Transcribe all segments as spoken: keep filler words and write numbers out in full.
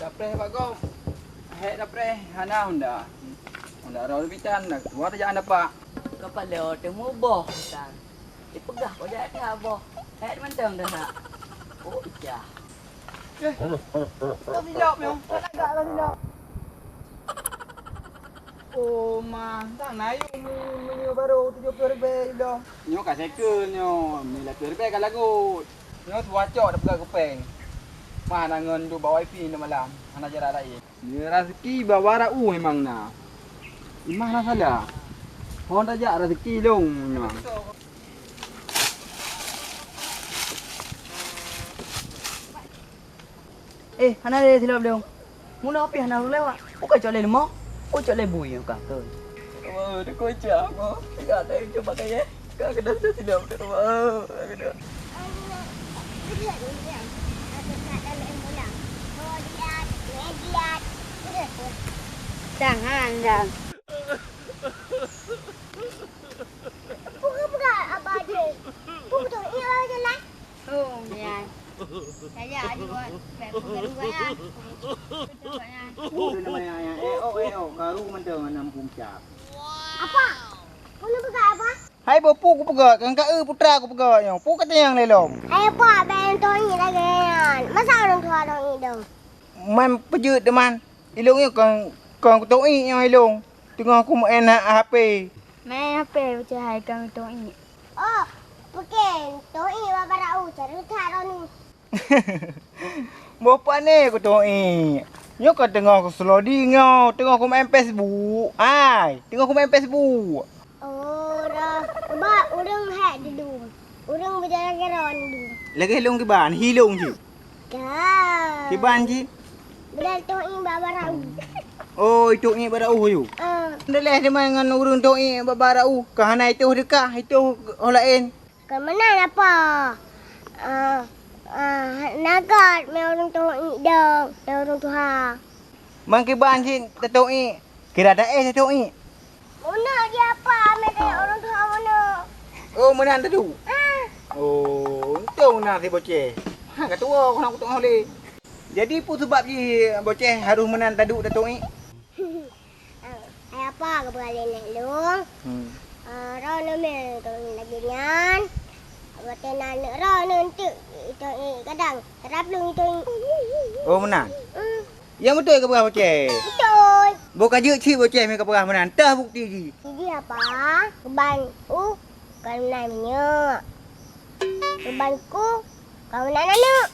Dapreh bak gob. Hek dapreh hana honda. Honda roh bitan dah keluar tajak hana pak. Kepala temu boh bitan. Dipeugah kok jak that boh. Hek mantong dah nak. Oh, ijah. Eh, kau silap nyoe. Kau nak gak kau silap. Oh, ma, tang na yue meunyoe baru tujoh ploh ribèe ilong. Nyoe ka second nyoe, mi lapan ploh ribèe ka lagot. Nyoe tuha cok dak peugah kupeng. Ma na ngon duek bak wifi na malam, hana jarak laén. Nyoe raseuki bak barah u memang na. Imah na salah. Hon tajak raseuki long memang. Eh, hana lé silop lé. Mula pih hana lewat. Uka cok lé leumah, uka cok lé bui ka keu. Oh, deuk cak aku. Tiga ada yang cuba kaya. Ka kena silop tu. Oh, ka kena. Jangan, jangan. Peugah-peugah abah jih. Peue beutôi iya abah jalan? Oh, ya. Saya ada buat, buat, buat, buat, ya. Betul, ya. Betul, nama ya, ya. Eh, oh, eh, oh, karu mantong anam puncak. Apa? Peue neupeugah, Abah? Hai, boh, peue kupeugah, kan ka eu putra kupeugah nyoe. Peue ka tanyong lé lom? Hai, Abah, bèk neutohi lagèe nyan. Masa ureueng tuha tohi dong? Man peujeuet teuma. Ilong nyoe kon, kon kutohi nyoe ilong. Teungoh kumeu'en ha-, H P. Meu'en H P, Boh Ceh hai, kon kutohi. Oh, pike tohi bak barah u, cara that droeneuh. Boh pane kutohi. Nyoe kon teungoh kuseulodi nyoe, teungoh kumeu'en Facebook. Hai, teungoh kumeu'en Facebook. Oh, dah. Ubak ureueng hék dulu. Ureueng beujalan keudroe dulu. Lagèe lôn kiban, hi lôn cit. Ka. Kiban cit. Beujalan tohi bak barah u. Oh, itoh iék barah u yue. Ah. Dilèh teuma ngon ureueng toh iék bak barah u. Ka hana itoh deukah, itoh ho laén. Kon meunan apa? Ah, ah, na göt meu ureueng toh iék dong, meu ureueng tuha. Man kiban cit tatoh iék. Kira taéh tatoh iék. Meunan di apa, meu tanyong ureueng tuha meunan. Oh, meunan tadu? Ah. Oh, untông na si Boh Ceh. Ha, ka tuwo keuh na kuteungoh lé. Jadi, peue sabab jih Boh Ceh harôh meunan tadu tatoh iék? Hai apa geupeugah lé nèk lôn? Hmm. Ah, droeneuh meu tatoh iék lagèe nyan. Watèe na aneuk droeneuh eunteuk itoh iék kadang, tara plueng itoh iék. Oh, meunan? Hmm. Nyang beutôi kapeugah Boh Ceh? Beutôi. Boh ka jeuet cit Boh Ceh meu kapeugah meunan. Teuh bukti jih. Jih apa? Keuban u ka meunan minyeuk. Keuban ku ka meunan aneuk.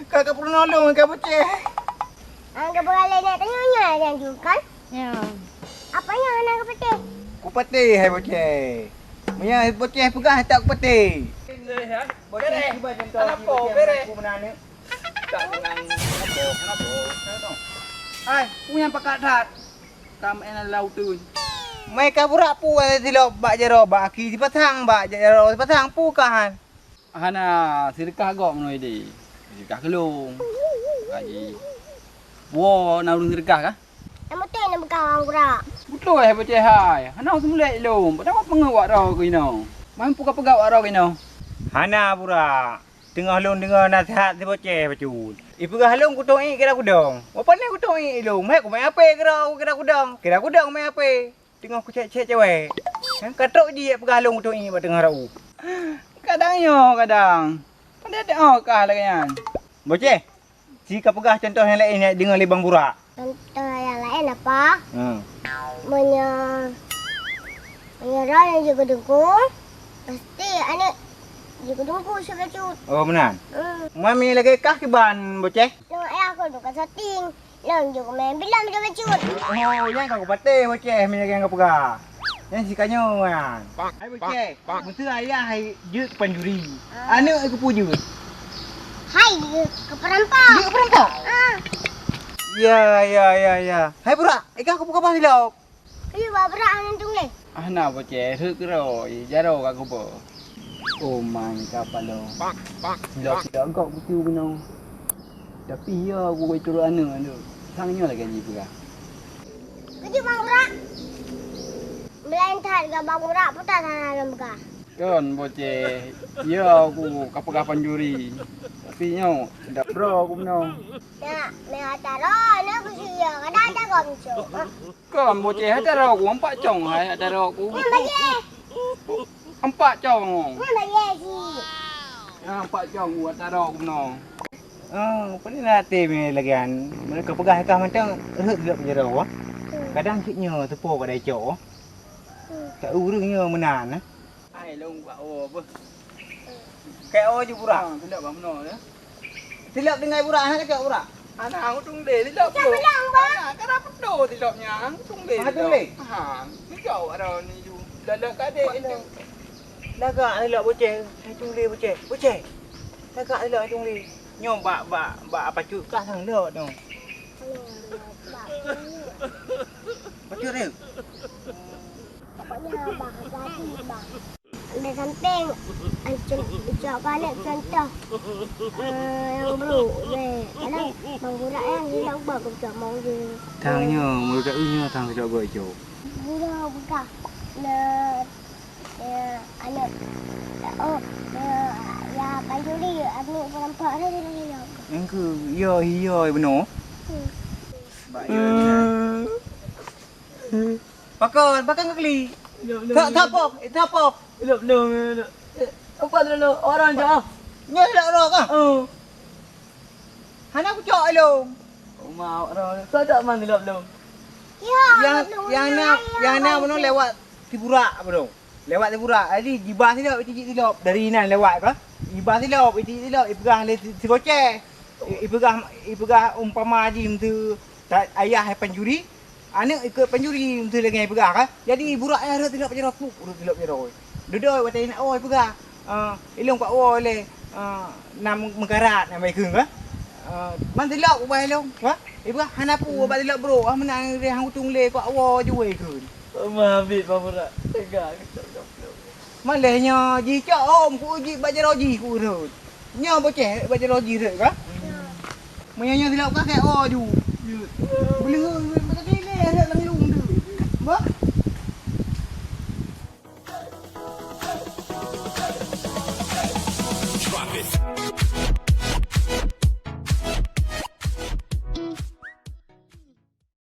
Ka, ka peurunoe lôn ka Boh Ceh. Ah, ka peureulèe nèk tanyoe nyan nyang jeuet kan? Ya. Apa nyang hana geupatéh? Kupatéh hai Boh Ceh. Meunyo Boh Ceh peugah, tak kupatéh. Boh Ceh cuba contoh si Boh Ceh mengaku meunan. Tak menang. Kenapa? Kenapa? Hai, peue nyang pakat that. Kam ena lau tun. Mai ka burak peue silop bak jaroe, bak aki sipasang, bak jaroe sipasang, peue ka han? Hana, seudeukah gob meunoe deh. Seudeukah keu lôn. Haji. Woe, na ureueng seudeukah kah? Nyang beutôi na beukawang gura. Beutôi hai Boh Ceh hai. Hana seumulét lôn. Padahai awak peungeuet wak droe keunoe. Man peue kapeugah wak droe keunoe? Hana burak. Teungoh lôn deungoe naseuhat si Boh Ceh bacut. Ipeugah lôn kutoh iék kira kudong. Wah, pane kutoh iék ilôn. Meuhèk kumeu'en H P kira, kira kudong. Kira kudong meu'en H P. Teungoh kucèk-cèk cewek. Nyan ka trok jih peugah lôn kutoh iék bak teungoh rot u. Kadang nyoe, kadang. Padahai teuh kah lagèe nyan. Boh Ceh, ci kapeugah contoh nyang laén nyang deungoe lé Bang Burak. Contoh nyang laén apa? Hmm. Meunyoe, meunyoe droeneuh jeuet keu teungku, pasti aneuk jeuet keu teungku sibacut. Oh, meunan? Hmm. Mami lagèe kah kiban, Boh Ceh? Lôn ayah keu duka sating. Lôn jeuet keu meu'en bilom sibacut. Oh, nyan ka kupatéh Boh Ceh meunyo nyang kapeugah. Nyan si kanyoe nyan. Hai Boh Ceh, meuseu ayah hai jeuet keu panjuri. Ah. Aneuk hai keu peue jeuet? Hai jeuet keu peurampok. Jeuet keu peurampok? Ah. Ya, ya, ya, ya. Hai Burak, ikah keu peue kaba silop? Kayue bak Burak hana tueng lé. Ah, na Boh Ceh, rhot keudroe, jaroe ka kuba. Oh, man, ka paloe. Silop-silop gok kutu keunoe. Tapi ya, ku turot aneuk, aneuk. Sang nyoe lagèe jipeugah. Keujieb Bang Burak. Meulaén that gak Bang Burak, peue that hana lôn peugah. Kon boceh, ya aku ka peugah pancuri. Tapi nyoe dak bro aku meunoe. Nak, meuhat taroe, nak kusiya, kadang taroe muncok. Kon boceh, hai taroe aku, empat cong hai taroe aku. Nyan bagi. Empat cong. Nyan bagi si. Ah, empat cong buat taroe aku meunoe. Oh, peue na até mé lagèe nyan. Meunyoe ka peugah kah mantong, rhot lom jaroe, wah. Kadang cit nyoe teupo pada icok, wah. Tak ureueng nyoe meunan, eh. Ai, lôn bak o beuh. Keu o ju burak. Ha, silop bak meunoe, ya. Silop tinggai burak, hana cok burak. Hana, aku tueng lé silop tu. Silop, Bang. Hana, kan apa tu silop nyan? Aku tueng lé silop. Ha, tueng lé? Ha, silop ada ni ju. Lala kadek itu. Lagak silop boceh. Hai tueng lé boceh. Boceh. Lagak silop hai tueng lé. Nyoe bak, bak, bak apa cut kah sang lok tu? Pacut dia? Pokoknya, Bang, hati-hati, Bang. Di samping, ancam, ucap balik contoh, eh, yang buruk. Weh, kadang Bang Burak yang hilang buat keputusan mau je. Tang nyoe, menurut aku nyoe tang tidak baik, Cok. Guru buka. Nah, ya, anak. Oh, ya, ya, pancuri, anak perampak dah dia hilang. Engke, ya, iya, benar. Hmm. Bak ya, benar. Pakon, pakon keu kli. Ilop lom. Sa-, sapa? Eh, sapa? Ilop lom, ilop. Eh, apa tu lom? Orang je ah. Nyoe ilop roh kah? Oh. Hana kucok ilong. Uma awak roh. Kau tak man ilop lom. Ya, yang, yang na, yang na bunoe lewat Siburak bunoe. Lewat Siburak. Jadi jiba silop, icik silop. Dari inan lewat kah? Jiba silop, icik silop. Ipeugah lé si, si Goceh. I, ipeugah, ipeugah umpama jih meutu ta-, ayah pancuri. Aneuk ikot pancuri, beutôi lagèe peugah kan. Jadi, burak nyan rhot tilok jaroe, pup, rhot tilok jaroe. Dudoe watèe inak woe peugah, eh, ilong kuwoe lé, eh, na meukarat, na baikheun kan. Eh, man tilok ubah ilong, kan. Ipeugah, hana peue, bak tilok brok, ah, meunan lé, han kutueng lé, kuwoe ju baikheun. Meuhabéh, Pak Burak. Teuga, Man lheueh nyoe jicok hom, ku jih bak jaroe jih ku rhot. Nyoe boceh bak jaroe jih rhot ka? Meunyoe nyoe silop ka keu o ju. Beuleuheue mata dilèe rhot lam lông tu. Bah,